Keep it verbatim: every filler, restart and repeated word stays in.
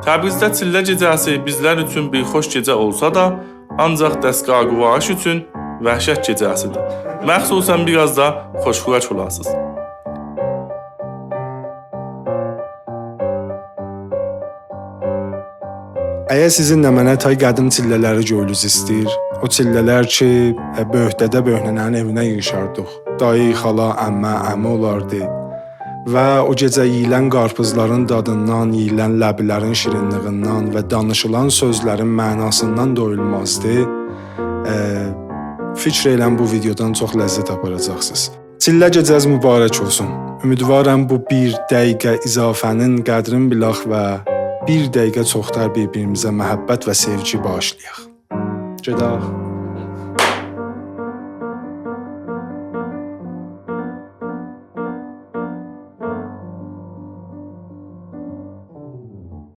تبریزده چیلله گئجه‌سی بیزلر اوچون بیر خوش گئجه اولسا دا، آنجاق دستگاه گوارش اوچون وحشت گئجه‌سی‌دیر. مخصوصاً بیر آز دا خوش‌خوراک اولاسینیز. اگر سیزین نمنه تای قدیم چیلله‌لری گؤیلوز ایسته‌ییر، او چیلله‌لر کی، ائ، بؤیوک دده بؤیوک ننه‌نین ائوینه ییغیشاردیق. دایی، خالا، عمه، عمی اولاردی. و او گئجه یئییلن قارپیزلارین دادیندان، یئییلن لبلرین شیرینلیگیندن و دانیشیلان سؤزلرین معناسیندان دویولمازدی. ائ، فیکر ائلیرم بو ویدئودان چوخ لذت آپاراجاقسینیز. چیلله گئجه‌ز مبارک اولسون. امیدوارم بو بیر دقیقه اضافه‌نین قدرین بیلک و بیر دقیقه چوخ‌تر بیر-بیریمیزه محبت و سئوگی باغیشلایاق. گئدک.